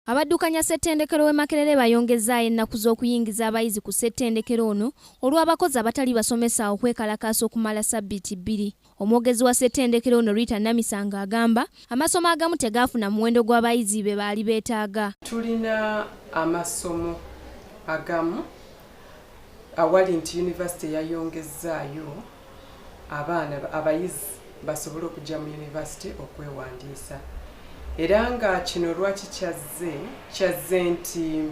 Abaddukanya ssettendekero w'e Makerere bayongezzaayo ennaku z'okuyingiza abayizi ku ssettendekero ono olw'abakozi abatali basomesa okwekalakaasa okumala ssabbiiti bbiri. Omwogezi wa ssettendekero ono Rita Namisanga agamba amasomo agamu tegaafuna muwendo gw'abayizi be baali beetaaga. Tulina amasomo agamu awali nti yunivasite yayongezzaayo abaana abayizi basobole okujja mu yunivasite okwewandiisa era nga kino lwaki kyazze kyazze nti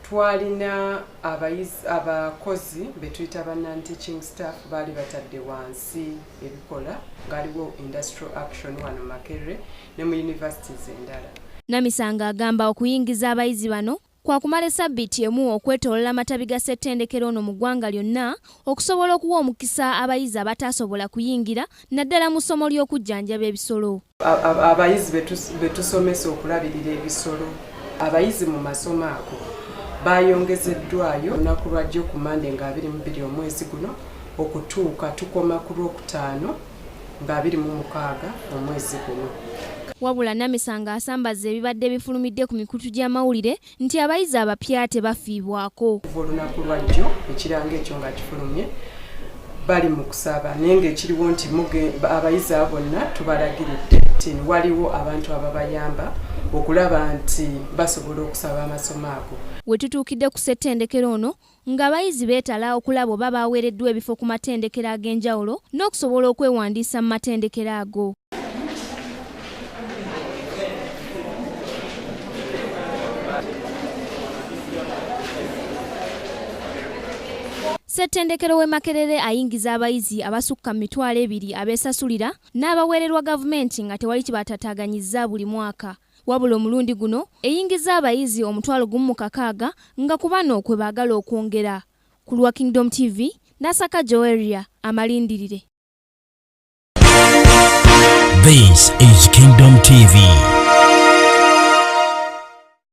twalina abayizi abakozi betuyita ba non teaching staff baali batadde wansi ebikola ngaaliwo industrial action wano Makerere ne mu universities endala. Namisanga agamba okuyingiza abayizi bano kwakumala essabbiiti emu okwetoolola amatabi ga ssettendekero ono mu ggwanga lyonna okusobola okuwa omukisa abayizi abataasobola kuyingira naddala mu ssomo ly'okujjanjaba ebisolo. Abayizi betusomesa okulabirira ebisolo, abayizi mu masomo ago bayongezeddwayo olunaku lwajjo ku Mande nga 22 omwezi guno okutuuka tukoma ku Lwokutaano nga 26 omwezi guno. Wabula Namisanga asambaza ebibadde bifulumidde ku mikutu gy'amawulire nti abayizi abapya tebafiibwako. Okuva olunaku lwajjo ekirango ekyo nga kifulumye bali mu kusaba naye ng'ekiriwo nti abayizi abo bonna tubalagiridde nti waliwo abantu ababayamba okulaba nti basobola okusaba amasomo ago. We tutuukidde ku ssettendekero ono ng'abayizi beetala okulaba oba baweereddwa ebifo ku matendekero ag'enjawulo n'okusobola okwewandiisa mu matendekero ago. Ssettendekero w'e Makerere ayingiza abayizi abasukka mu 20,000 abeesasulira n'abaweererwa gavumenti nga tewali kibatataaganyizza buli mwaka. Wabula omulundi guno eyingiza abayizi 16,000 nga ku bano kwe baagala okwongera. Ku lwa Kingdom TV, Nasaka Joeria, amalindirire. This is Kingdom TV.